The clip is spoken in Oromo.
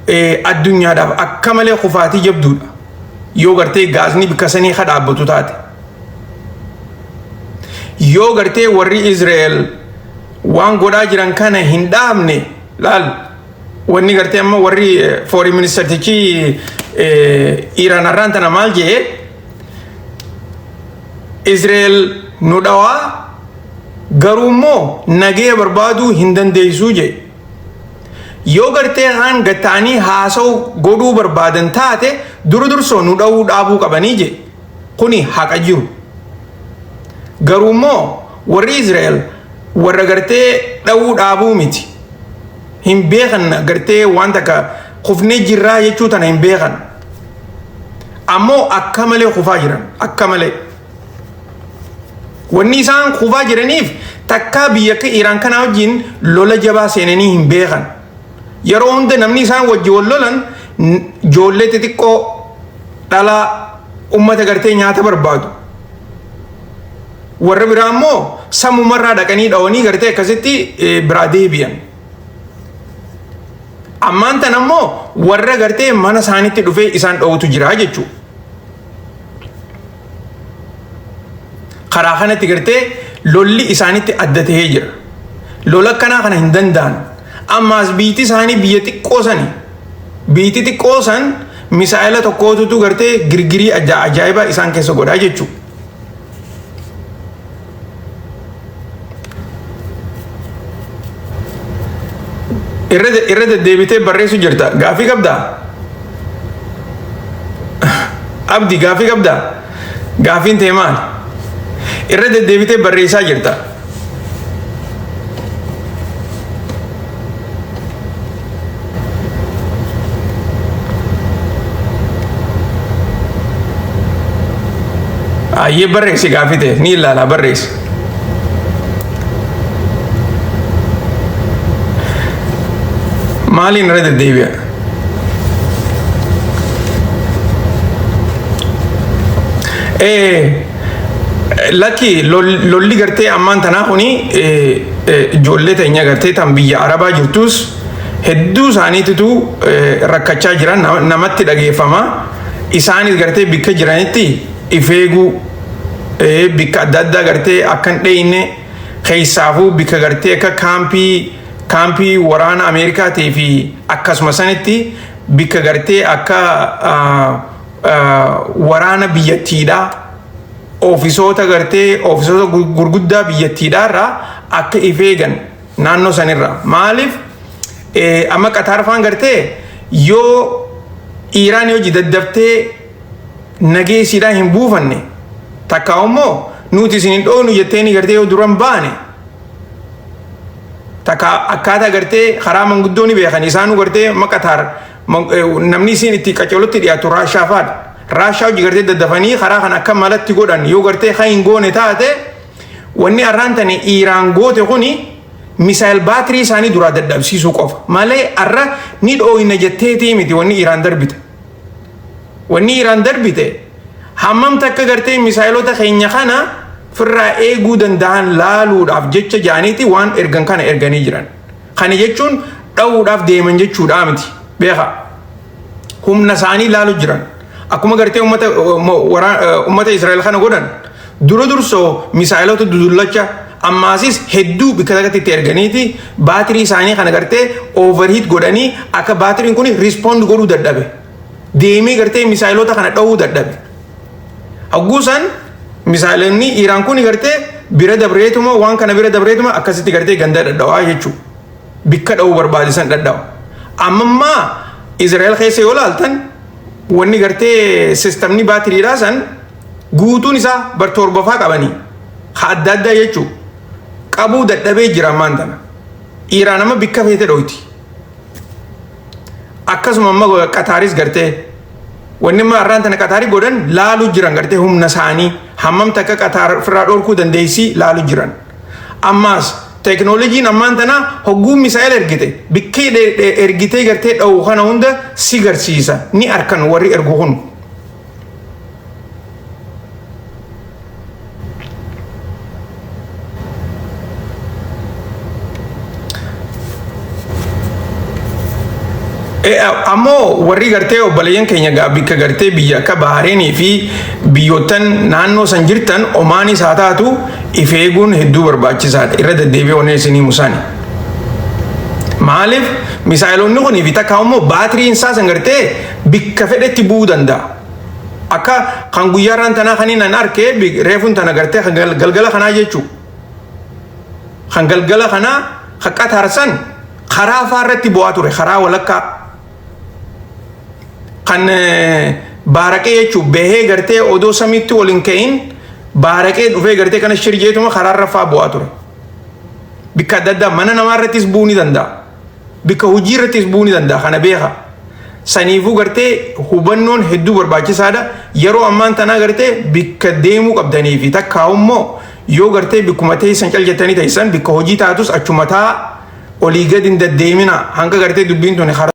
Addunyaadhaaf akka malee kufaatii jabduudha. Yoo gartee gaasni bikka sanii ka dhaabbatu taate. Yoo gartee warri Israa'el waan godhaa jiran kana hin dhaabne laal wanni gartee amma warri foreign ministertichi Iraan har'aan tana maal jedhe Israa'el nu dhawaa garuu immoo nagaya barbaaduu hin dandeessuu jedhe. Yoo gartee kaan gad ta'anii haasawu godhuu barbaadan taate dura dursoo nu dhawuu dhaabuu qabanii jedhe. Kuni haqa jiru. Garuu immoo warri Israa'el warra gartee dhawuu dhaabuu miti. Hin beekan gartee waan takka kufnee jirraa jechuu tana hin beekan. Ammoo akka malee kufaa jiran akka malee. Wanni isaan kufaa jiraniif takkaa biyya akka Iraan kanaa wajjin lola jabaa seenanii hin beekan. Yeroo hunda namni isaan wajji wal lolan ijoollee xixiqqoo dhalaa ummata gartee nyaata barbaadu. Warra biraa immoo samumarraa dhaqanii dhawanii gartee akkasitti biraa deebi'an. Ammaan tana immoo warra gartee mana isaanitti dhufee isaan dhawutu jira jechuudha. Karaa kanatti gartee lolli isaanitti adda tahee jira. Lola akkanaa kana hin danda'an. Ammaas biitti isaanii biyya xiqqoo sani. Biitti xiqqoo san misaa'ela tokkootutu gartee girgirii ajaa'ibaa isaan keessa godhaa jechuudha. Irra deddeebitee barreessu jirta. Gaafii qabdaa? Abdi gaafii qabdaa? Gaafiin tee maali? Irra deddeebitee barreessaa jirta. Ayyee barreessi gaafii tee ni ilaala barreessi. Maaliin irra deddeebi'a? Lakki lolli gartee ammaan tanaa kuni ijoollee teenya gartee tan biyya Arabaa jirtus hedduu isaaniititu rakkachaa jiran namatti dhageeffama. Isaanis gartee bikka jiranitti if eeguu bikka adda addaa gartee akka hin dheeyne keessaafuu bikka gartee akka kaampii kaampii waraana Ameerikaatii fi akkasuma sanitti bikka gartee akka waraana biyyattiidhaa oofisoota gartee oofisoota gurguddaa biyyattiidhaa irraa akka if eegan naannoo sanirraa maaliif amma Qataar faan gartee yoo Iiraan hojii daddaftee nageessiidhaa hin buufanne takkaa immoo nuti isin hin dhoonu jetteeni gartee yoo duran baane takka akkaataa gartee karaa manguddoo ni beekan isaanuu gartee maqataar namni isiin itti qacolotti dhiyaatu raashaa faadha. Raashaa hojii gartee daddafanii karaa kan akka malatti godhan yoo gartee kan hin goone taate wanni arraan tani Iiraan goote kuni misaayil baatirii isaanii duraa dadhabsiisuu qofa malee arra ni dhooyna jetteetii miti wanni Iiraan darbite. Wanni Iiraan darbite hammam takka gartee misaayilota keenya kana firraa eeguu danda'an laaluudhaaf jecha jaaniiti waan ergan kana erganii jiran. Kana jechuun dha'uudhaaf deeman jechuudhaa miti. Beekaa. Humna isaanii laalu jiran. Akkuma gartee uummata uummata Israa'el kana godhan dura dursoo misaayilota dudullacha ammaasis hedduu bikka takkatti itti erganiiti baatirii isaanii kana gartee overheat godhanii akka baatiriin kun respond godhuu dadhabe. Deemee gartee misaayilota kana dha'uu dadhabe. Hogguu san misaayilonni Iraan kun gartee bira dabreetuma waan kana bira dabreetuma akkasitti gartee ganda dhadhawaa jechuudha. Bikka dha'uu barbaade san dhadhawa. Ammammaa Israa'el keessa yoo laaltan wanni gartee sistamni baatiriidhaa san guutuun isaa bar torbafaa qabanii ha adda addaa jechuudha. Qabuu dadhabee jira ammaan tana. Iraan amma bikka feete dhoyti. Akkasuma amma Qataaris gartee wanni amma har'aan tana Qataarii godhan laalu jiran gartee humna isaanii hammam takka Qataar ofirraa dhorkuu dandeessi laalu jiran. Ammaas teekinooloojiin ammaan tana hogguu misaa'el ergite bikkee ergitee gartee dha'u kana hunda si garsiisa ni arkan warri ergu kun. Ammoo warri gartee obboleeyyan keenya gaa bikka gartee biyya akka Bahareenii fi biyyoottan naannoo san jirtan, Omaanis haa taatu, if eeguun hedduu barbaachisaadha. Irra deddeebi'ee wanni isinii musaani. Maaliif misaayiloonni kunii fi takka immoo baatiriin isaa san gartee bikka fedhetti bu'uu danda'a. Akka kan guyyaarraan tanaa kan inni arke reefuun tana gartee kan galgala kanaa jechuudha. Kan galgala kanaa kan Qatar san karaa faarratti bu'aa ture, karaa walakkaa. Kan baaraqee jechuun bahee gartee odoo samiitti ol hin ka'in baaraqee dhufee gartee kana shirjeetuma karaarra faa bu'aa ture. Bikka adda addaa mana namaa irrattis bu'uu ni danda'a. Bikka hojii irrattis bu'uu ni danda'a, kana beeka. Saniifuu gartee hubannoon hedduu barbaachisaadha. Yeroo ammaan tanaa gartee bikka deemuu qabdanii fi takkaa immoo yoo gartee bikkuma teessan cal jettanii teessan, bikka hojii taatus achuma taa, olii gadi hin deddeemina hanga gartee dubbiin tuni karaa